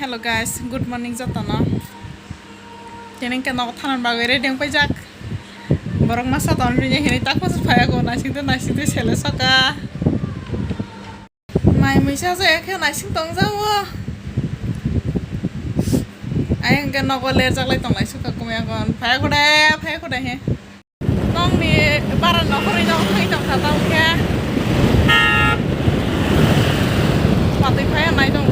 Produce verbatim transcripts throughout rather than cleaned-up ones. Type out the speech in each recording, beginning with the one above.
Hello guys, good morning jotono. Tini ke nogo thanan bagwi ready wng paijak. Borok masa ton rini hini tak bosor phaiya go naising de naising de sele soka. Mai muisa je khe naising tong jao. Ayang ke nogo lerjak lai tong lai suka kumya kon. Phaiya go de, phaiya go de he. Nongni bara nokhorwi nong thangwi tongkha tamo khe. Watwi phaiya nai tong.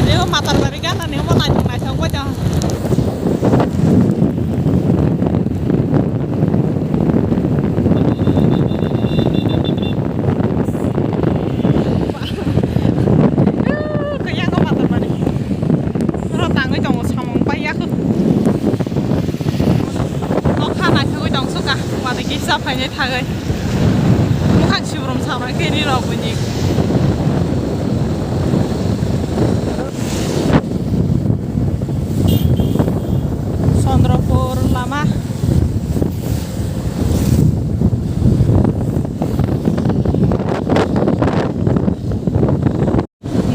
Ani o Matarbari ganani omo nai tong naithok bai tong. Kaya ko Matarbari. Oro tangwi tongo samung pai ya ko. Nokha naithogwi tong suka. Wani kisa phainai thagwi. Mukhang sibrum samra khe ri rok bini. Chandrapur lama.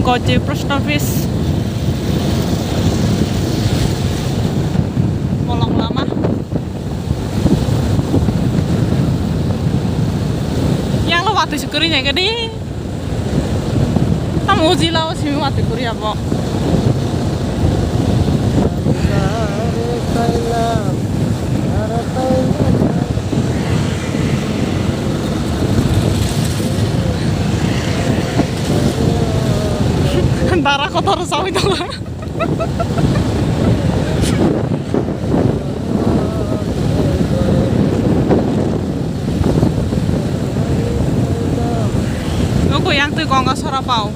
Goji post office. Bolong lama. Yang lo watwi se kwrwi nai gadi. Tamo ujila o simi watwi kwrwi abo. Dara kotor sawi tongo. Nugo yang twi Gonga sora pao.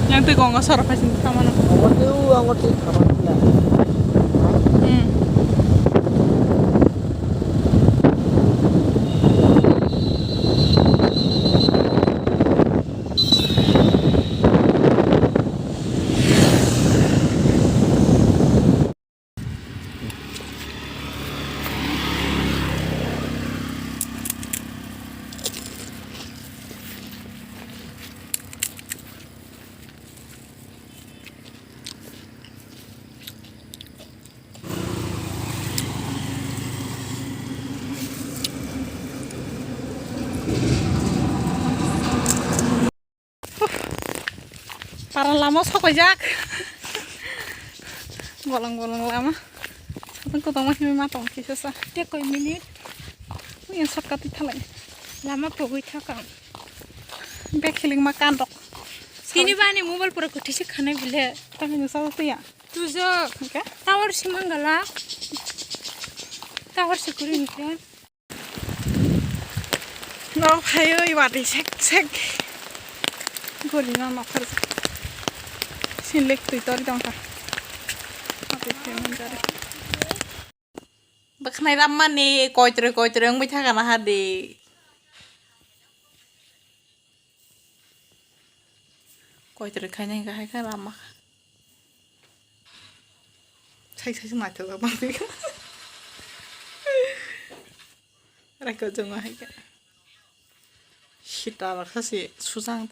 Yang twi Gonga sora paisin tamano. Ang watwi, ang watwi thaman pula. Hmm. Para lama sokaijak. Bolong bolong lama. Satang kotoma himwi ma tong kisa sa. Te koi minute. Uyan shortcut thalai. Lama pogwi thakang. Bek hiling ma kandok. Tini bani mobile pura kuthi se khanai bile. Tang ni sa tuya. Tujok. Okay. Tower si mangala. Tower si kuri ni khe. No phaiwi watwi sek sek. Gori no nokhor. Sin lek twi tor dong kha. Watwi khe manjari. Bwkhnai rammani koitroi koitroi wngwi thangkha na hadi. Koitroi khainai hwnkha hai khe ramma kha. Sai sai naithok ma twi. Raiko jongo hai khe. Sita baksa se sujang